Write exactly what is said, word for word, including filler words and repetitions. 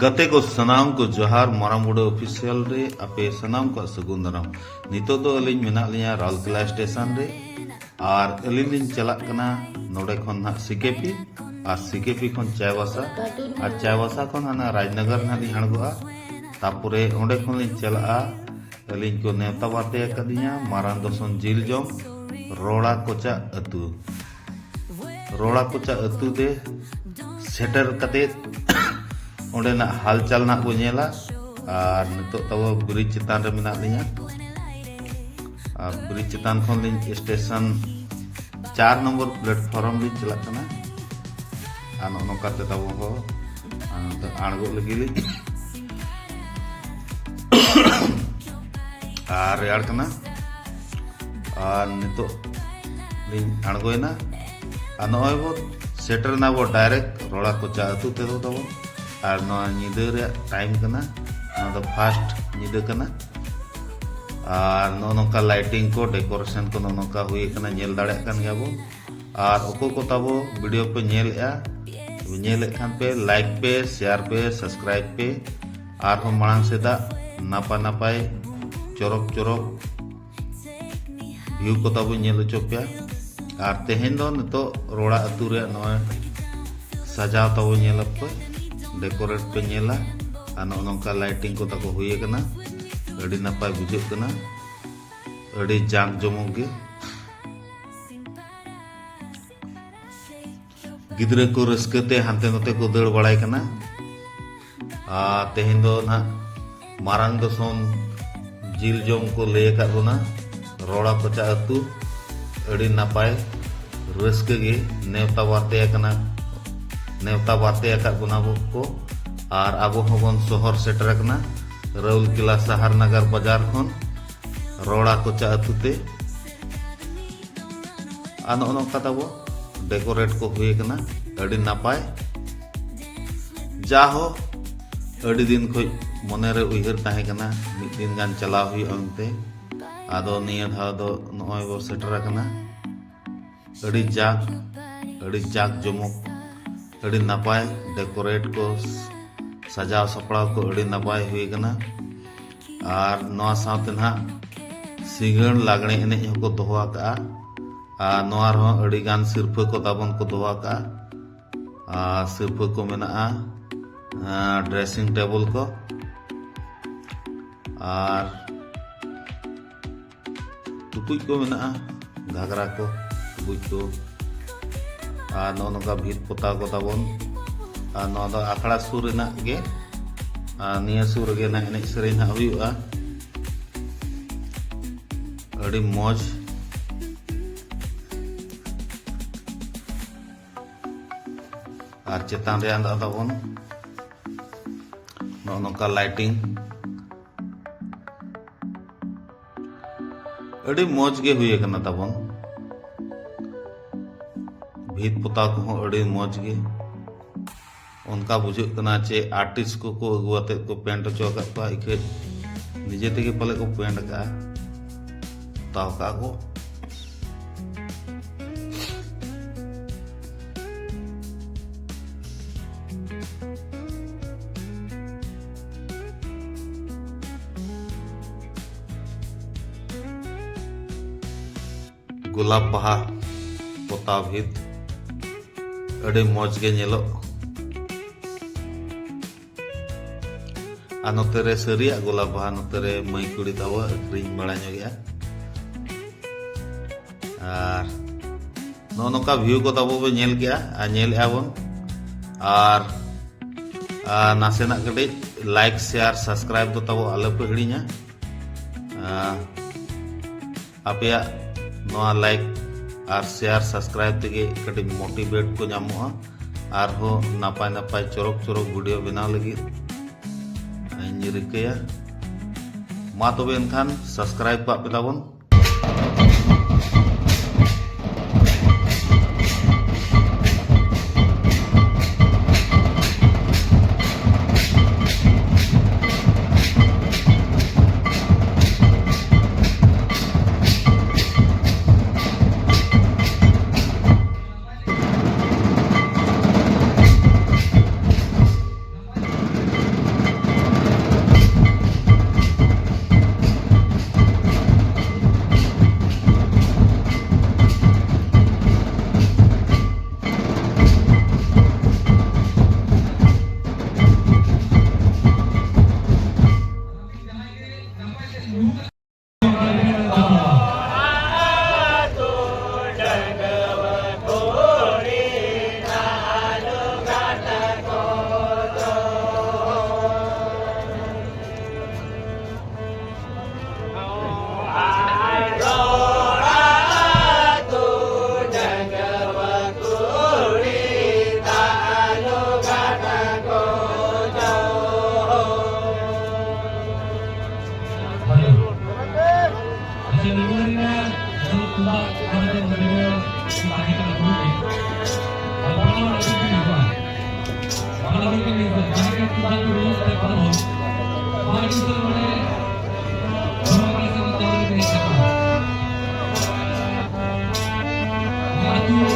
ᱜᱟᱛᱮ ᱠᱚ ᱥᱟᱱᱟᱢ ᱠᱚ ᱡᱚᱦᱟᱨ, ᱢᱟᱨᱟᱝ ᱵᱩᱰᱷᱟᱹ ᱚᱯᱷᱤᱥᱤᱭᱟᱞ ᱨᱮ ᱟᱯᱮ ᱥᱟᱱᱟᱢ ᱠᱚᱣᱟᱜ ᱥᱟᱹᱜᱩᱱ ᱫᱟᱨᱟᱢ᱾ ᱱᱤᱛᱚᱜ ᱫᱚ ᱟᱹᱞᱤᱧ ᱢᱮᱱᱟᱜ ᱞᱤᱧᱟ ᱨᱟᱩᱨᱠᱮᱞᱟ ᱥᱴᱮᱥᱚᱱ ᱨᱮ, ᱟᱨ ᱟᱹᱞᱤᱧ ᱞᱤᱧ ᱪᱟᱞᱟᱜ ᱠᱟᱱᱟ ᱱᱚᱰᱮ ᱠᱷᱚᱱ ᱱᱟᱦᱟᱜ ᱥᱤᱠᱮᱯᱤ, ᱟᱨ ᱥᱤᱠᱮᱯᱤ ᱠᱷᱚᱱ ᱪᱟᱭᱵᱟᱥᱟ, ᱟᱨ ᱪᱟᱭᱵᱟᱥᱟ ᱠᱷᱚᱱ ᱦᱟᱱᱟ ᱨᱟᱡᱽᱱᱚᱜᱚᱨ ᱱᱟᱦᱟᱜ ᱞᱤᱧ ᱟᱬᱜᱚᱜᱼᱟ᱾ ᱛᱟᱯᱚᱨᱮ ᱚᱸᱰᱮ ᱠᱷᱚᱱ ᱞᱤᱧ ᱪᱟᱞᱟᱜᱼᱟ, ᱟᱹᱞᱤᱧ ᱠᱚ ᱱᱮᱣᱛᱟ ᱵᱟᱨᱛᱮ ᱟᱠᱟᱫᱤᱧᱟ ᱢᱟᱨᱟᱝ ᱫᱚᱥᱚᱱ ᱡᱤᱞ ᱡᱚᱢ ᱨᱚᱲᱟ ᱠᱚᱪᱟ ᱟᱹᱛᱩ᱾ ᱨᱚᱲᱟ ᱠᱚᱪᱟ ᱟᱹᱛᱩ ᱛᱮ ᱥᱮᱴᱮᱨ ᱠᱟᱛᱮ ᱚᱸᱰᱮᱱᱟᱜ ᱦᱟᱞᱪᱟᱞ ᱱᱟᱜ ᱵᱚ ᱧᱮᱞᱟ᱾ ᱟᱨ ᱱᱤᱛᱚᱜ ᱛᱟᱵᱚ ᱵᱨᱤᱡᱽ ᱪᱮᱛᱟᱱ ᱨᱮ ᱢᱮᱱᱟᱜ ᱞᱤᱧᱟ᱾ ᱟᱨ ᱵᱨᱤᱡᱽ ᱪᱮᱛᱟᱱ ᱠᱷᱚᱱ ᱞᱤᱧ ᱥᱴᱮᱥᱚᱱ ᱪᱟᱨ ᱱᱚᱢᱵᱚᱨ ᱯᱞᱟᱴᱯᱷᱚᱨᱢ ᱞᱤᱧ ᱪᱟᱞᱟᱜ ᱠᱟᱱᱟ᱾ ᱟᱨ ᱱᱚᱜᱼᱚ ᱱᱚᱝᱠᱟ ᱛᱮ ᱛᱟᱵᱚ ᱦᱚᱸ, ᱟᱨ ᱱᱚᱛᱮ ᱟᱬᱜᱚᱜ ᱞᱟᱹᱜᱤᱫ ᱞᱤᱧ᱾ ᱟᱨ ᱨᱮᱭᱟᱲ ᱠᱟᱱᱟ᱾ ᱟᱨ ᱱᱤᱛᱚᱜ ᱞᱤᱧ ᱟᱬᱜᱚᱭᱮᱱᱟ᱾ ᱟᱨ ᱱᱚᱜᱼᱚᱭ ᱵᱚ ᱥᱮᱴᱮᱨ ᱮᱱᱟ ᱵᱚ ᱰᱟᱭᱨᱮᱠᱴ ᱨᱚᱲᱟ ᱠᱚᱪᱟ ᱟᱹᱛᱩ ᱛᱮᱫᱚ ᱛᱟᱵᱚ᱾ ᱟᱨ ᱱᱚᱣᱟ ᱧᱤᱫᱟᱹ ᱨᱮᱭᱟᱜ ᱴᱟᱭᱤᱢ ᱠᱟᱱᱟ, ᱱᱚᱣᱟ ᱫᱚ ᱯᱷᱟᱥᱴ ᱧᱤᱫᱟᱹ ᱠᱟᱱᱟ᱾ ᱟᱨ ᱱᱚᱜᱼᱚ ᱱᱚᱝᱠᱟ ᱞᱟᱭᱴᱤᱝ ᱠᱚ, ᱰᱮᱠᱳᱨᱮᱥᱚᱱ ᱠᱚ ᱱᱚᱜᱼᱚ ᱱᱚᱝᱠᱟ ᱦᱩᱭ ᱟᱠᱟᱱᱟ, ᱧᱮᱞ ᱫᱟᱲᱮᱭᱟᱜ ᱠᱟᱱ ᱜᱮᱭᱟ ᱵᱚ᱾ ᱟᱨ ᱚᱠᱚᱭ ᱠᱚ ᱛᱟᱵᱚ ᱵᱷᱤᱰᱤᱭᱳ ᱯᱮ ᱧᱮᱞᱮᱫᱼᱟ, ᱧᱮᱞᱮᱫ ᱠᱷᱟᱱ ᱯᱮ ᱞᱟᱭᱤᱠ ᱯᱮ, ᱥᱮᱭᱟᱨ ᱯᱮ, ᱥᱟᱵᱥᱠᱨᱟᱭᱤᱵ ᱯᱮ᱾ ᱟᱨᱦᱚᱸ ᱢᱟᱲᱟᱝ ᱥᱮᱫᱟᱜ ᱱᱟᱯᱟᱭ ᱱᱟᱯᱟᱭ ᱪᱚᱨᱚᱠ ᱪᱚᱨᱚᱠ ᱵᱷᱤᱭᱩ ᱠᱚ ᱛᱟᱵᱚ ᱧᱮᱞ ᱦᱚᱪᱚ ᱯᱮᱭᱟ᱾ ᱟᱨ ᱛᱮᱦᱮᱧ ᱫᱚ ᱱᱤᱛᱚᱜ ᱨᱚᱲᱟ ᱟᱹᱛᱩ ᱨᱮᱭᱟᱜ ᱱᱚᱜᱼᱚᱭ ᱥᱟᱡᱟᱣ ᱛᱟᱵᱚ ᱧᱮᱞ ᱯᱮ, ᱰᱮᱠᱳᱨᱮᱴ ᱯᱮ ᱧᱮᱞᱟ᱾ ᱟᱨ ᱱᱚᱜᱼᱚ ᱱᱚᱝᱠᱟ ᱞᱟᱭᱴᱤᱝ ᱠᱚ ᱛᱟᱠᱚ ᱦᱩᱭ ᱟᱠᱟᱱᱟ᱾ ᱟᱹᱰᱤ ᱱᱟᱯᱟᱭ ᱵᱩᱡᱷᱟᱹᱜ ᱠᱟᱱᱟ, ᱟᱹᱰᱤ ᱡᱟᱸᱠ ᱡᱚᱢᱚᱠ ᱜᱮ᱾ ᱜᱤᱫᱽᱨᱟᱹ ᱠᱚ ᱨᱟᱹᱥᱠᱟᱹ ᱛᱮ ᱦᱟᱱᱛᱮ ᱱᱚᱛᱮ ᱠᱚ ᱫᱟᱹᱲ ᱵᱟᱲᱟᱭ ᱠᱟᱱᱟ᱾ ᱟᱨ ᱛᱮᱦᱮᱧ ᱫᱚ ᱱᱟᱦᱟᱜ ᱢᱟᱨᱟᱝ ᱫᱚᱥᱚᱱ ᱡᱤᱞ ᱡᱚᱢ ᱠᱚ ᱞᱟᱹᱭ ᱟᱠᱟᱫ ᱵᱚᱱᱟ᱾ ᱨᱚᱲᱟ ᱠᱚᱪᱟ ᱟᱹᱛᱩ ᱟᱹᱰᱤ ᱱᱟᱯᱟᱭ ᱨᱟᱹᱥᱠᱟᱹ ᱜᱮ ᱱᱮᱣᱛᱟ ᱵᱟᱨᱛᱮ ᱟᱠᱟᱱᱟ, ᱱᱮᱣᱛᱟ ᱵᱟᱨᱛᱮ ᱟᱠᱟᱫ ᱵᱚᱱᱟ ᱠᱚ᱾ ᱟᱨ ᱟᱵᱚ ᱦᱚᱸᱵᱚᱱ ᱥᱚᱦᱚᱨ ᱥᱮᱴᱮᱨ ᱟᱠᱟᱱᱟ ᱨᱟᱩᱞᱠᱮᱞᱟ ᱥᱟᱦᱟᱨ ᱱᱟᱜᱟᱨ ᱵᱟᱡᱟᱨ ᱠᱷᱚᱱ ᱨᱚᱲᱟ ᱠᱚᱪᱟ ᱟᱹᱛᱩ ᱛᱮ᱾ ᱟᱨ ᱱᱚᱜᱼᱚ ᱱᱚᱝᱠᱟ ᱛᱟᱵᱚ ᱰᱮᱠᱳᱨᱮᱴ ᱠᱚ ᱦᱩᱭ ᱟᱠᱟᱱᱟ, ᱟᱹᱰᱤ ᱱᱟᱯᱟᱭ᱾ ᱡᱟᱦᱳ, ᱟᱹᱰᱤ ᱫᱤᱱ ᱠᱷᱚᱡ ᱢᱚᱱᱮᱨᱮ ᱩᱭᱦᱟᱹᱨ ᱛᱟᱦᱮᱸ ᱠᱟᱱᱟ ᱢᱤᱫ ᱫᱤᱱ ᱜᱟᱱ ᱪᱟᱞᱟᱣ ᱦᱩᱭᱩᱜᱼᱟ ᱢᱮᱱᱛᱮ᱾ ᱟᱫᱚ ᱱᱤᱭᱟᱹ ᱫᱷᱟᱣ ᱫᱚ ᱱᱚᱜᱼᱚᱭ ᱵᱚ ᱥᱮᱴᱮᱨ ᱟᱠᱟᱱᱟ᱾ ᱟᱹᱰᱤ ᱡᱟᱠ, ᱟᱹᱰᱤ ᱡᱟᱠ ᱡᱚᱢᱚᱠ, ᱟᱹᱰᱤ ᱱᱟᱯᱟᱭ ᱰᱮᱠᱳᱨᱮᱴ ᱠᱚ, ᱥᱟᱡᱟᱣ ᱥᱟᱯᱲᱟᱣ ᱠᱚ ᱟᱹᱰᱤ ᱱᱟᱯᱟᱭ ᱦᱩᱭ ᱟᱠᱟᱱᱟ᱾ ᱟᱨ ᱱᱚᱣᱟ ᱥᱟᱶᱛᱮ ᱱᱟᱦᱟᱜ ᱥᱤᱸᱜᱟᱹᱲ ᱞᱟᱜᱽᱬᱮ ᱮᱱᱮᱡ ᱦᱚᱸᱠᱚ ᱫᱚᱦᱚ ᱟᱠᱟᱫᱼᱟ᱾ ᱟᱨ ᱱᱚᱣᱟ ᱨᱮᱦᱚᱸ ᱟᱹᱰᱤ ᱜᱟᱱ ᱥᱤᱨᱯᱷᱟᱹ ᱠᱚ ᱛᱟᱵᱚᱱ ᱠᱚ ᱫᱚᱦᱚ ᱟᱠᱟᱫᱼᱟ᱾ ᱟᱨ ᱥᱤᱨᱯᱷᱟᱹ ᱠᱚ ᱢᱮᱱᱟᱜᱼᱟ, ᱟᱨ ᱰᱨᱮᱥᱤᱝ ᱴᱮᱵᱚᱞ ᱠᱚ, ᱟᱨ ᱴᱩᱠᱩᱡ ᱠᱚ ᱢᱮᱱᱟᱜᱼᱟ, ᱜᱷᱟᱜᱽᱨᱟ ᱠᱚ, ᱴᱩᱠᱩᱡ ᱠᱚ, ᱟᱨ ᱱᱚᱜᱼᱚ ᱱᱚᱝᱠᱟ ᱵᱷᱤᱛ ᱯᱚᱛᱟᱣ ᱠᱚ ᱛᱟᱵᱚᱱ᱾ ᱟᱨ ᱱᱚᱣᱟ ᱫᱚ ᱟᱠᱷᱲᱟ ᱥᱩᱨ ᱨᱮᱱᱟᱜ ᱜᱮ, ᱟᱨ ᱱᱤᱭᱟᱹ ᱥᱩᱨ ᱨᱮᱜᱮ ᱱᱟᱜ ᱮᱱᱮᱡ ᱥᱮᱨᱮᱧ ᱱᱟᱜ ᱦᱩᱭᱩᱜᱼᱟ᱾ ᱟᱹᱰᱤ ᱢᱚᱡᱽ᱾ ᱟᱨ ᱪᱮᱛᱟᱱ ᱨᱮ ᱟᱸᱫᱟᱜ ᱛᱟᱵᱚᱱ ᱱᱚᱜᱼᱚ ᱱᱚᱝᱠᱟ ᱞᱟᱭᱴᱤᱝ, ᱟᱹᱰᱤ ᱢᱚᱡᱽ ᱜᱮ ᱦᱩᱭ ᱟᱠᱟᱱᱟ ᱛᱟᱵᱚᱱ᱾ ᱵᱷᱤᱛ ᱯᱚᱛᱟᱣ ᱠᱚᱦᱚᱸ ᱟᱹᱰᱤ ᱢᱚᱡᱽ ᱜᱮ᱾ ᱚᱱᱠᱟ ᱵᱩᱡᱷᱟᱹᱜ ᱠᱟᱱᱟ ᱪᱮ ᱟᱨᱴᱤᱥᱴ ᱠᱚᱠᱚ ᱟᱹᱜᱩ ᱟᱛᱮᱫ ᱠᱚ ᱯᱮᱱᱴ ᱦᱚᱪᱚ ᱟᱠᱟᱫ ᱠᱚᱣᱟ, ᱤᱠᱷᱟᱹᱡ ᱱᱤᱡᱮ ᱛᱮᱜᱮ ᱯᱟᱞᱮ ᱠᱚ ᱯᱮᱱᱴ ᱟᱠᱟᱫᱼᱟ, ᱯᱚᱛᱟᱣ ᱟᱠᱟᱫᱼᱟ ᱠᱚ᱾ ᱜᱳᱞᱟᱯ ᱵᱟᱦᱟ ᱯᱚᱛᱟᱣ ᱵᱷᱤᱛ ᱟᱹᱰᱤ ᱢᱚᱡᱽ ᱜᱮ ᱧᱮᱞᱚᱜ᱾ ᱟᱨ ᱱᱚᱛᱮ ᱨᱮ ᱥᱟᱹᱨᱤᱭᱟᱜ ᱜᱳᱞᱟᱯ ᱵᱟᱦᱟ, ᱱᱚᱛᱮ ᱨᱮ ᱢᱟᱹᱭ ᱠᱩᱲᱤ ᱛᱟᱵᱚ ᱟᱹᱠᱷᱨᱤᱧ ᱵᱟᱲᱟ ᱧᱚᱜᱮᱜᱼᱟ᱾ ᱟᱨ ᱱᱚᱜᱼᱚ ᱱᱚᱝᱠᱟ view ᱠᱚ ᱛᱟᱵᱚ ᱯᱮ ᱧᱮᱞ ᱠᱮᱜᱼᱟ ᱟᱨ ᱧᱮᱞᱮᱜᱼᱟ ᱵᱚᱱ᱾ ᱟᱨ, ᱟᱨ ᱱᱟᱥᱮᱱᱟᱜ ᱠᱟᱹᱴᱤᱡ like, share, subscribe ᱫᱚ ᱛᱟᱵᱚ ᱟᱞᱚ ᱯᱮ ᱦᱤᱲᱤᱧᱟ᱾ ᱟᱨ ᱟᱯᱮᱭᱟᱜ ᱱᱚᱣᱟ like ᱟᱨ share, subscribe ᱛᱮᱜᱮ ᱠᱟᱹᱴᱤᱡ motivate ᱠᱚ ᱧᱟᱢᱚᱜᱼᱟ, ᱟᱨᱦᱚᱸ ᱱᱟᱯᱟᱭ ᱱᱟᱯᱟᱭ ᱪᱚᱨᱚᱠ ᱪᱚᱨᱚᱠ video ᱵᱮᱱᱟᱣ ᱞᱟᱹᱜᱤᱫ ᱤᱧ ᱨᱤᱠᱟᱹᱭᱟ᱾ ᱢᱟ ᱛᱚᱵᱮ ᱮᱱᱠᱷᱟᱱ subscribe ᱠᱟᱜ ᱯᱮ ᱛᱟᱵᱚᱱ᱾ ᱟᱪᱪᱷᱟ, ᱱᱚᱰᱮ ᱨᱮᱱᱟᱜ ᱡᱟᱦᱟᱸ ᱛᱩᱢᱫᱟᱜ ᱠᱟᱱᱟ, ᱱᱚᱰᱮ ᱨᱮᱱᱟᱜ ᱛᱟᱦᱮᱸ ᱠᱟᱱᱟ ᱜᱩᱨᱩ ᱜᱮ᱾ ᱟᱨ ᱵᱟᱱᱟ ᱦᱚᱲ ᱟᱹᱛᱩ ᱠᱤᱱ ᱦᱤᱡᱩᱜᱼᱟ᱾ ᱵᱟᱱᱟ ᱦᱚᱲ ᱠᱤᱱ ᱦᱤᱡᱩᱜᱼᱟ᱾ ᱡᱟᱦᱟᱸᱭ ᱜᱮ ᱛᱩᱢᱫᱟᱜ ᱠᱚ ᱨᱩᱭᱟ, ᱥᱮ ᱵᱟᱱᱟ ᱦᱚᱲ᱾ ᱵᱟᱱᱟ ᱦᱚᱲ ᱱᱚᱰᱮ ᱫᱷᱚᱨᱚᱢ ᱠᱟᱲᱟ ᱥᱮ ᱛᱟᱞᱟ ᱨᱮ ᱦᱮᱡ ᱠᱟᱛᱮ᱾ ᱟᱹᱛᱩ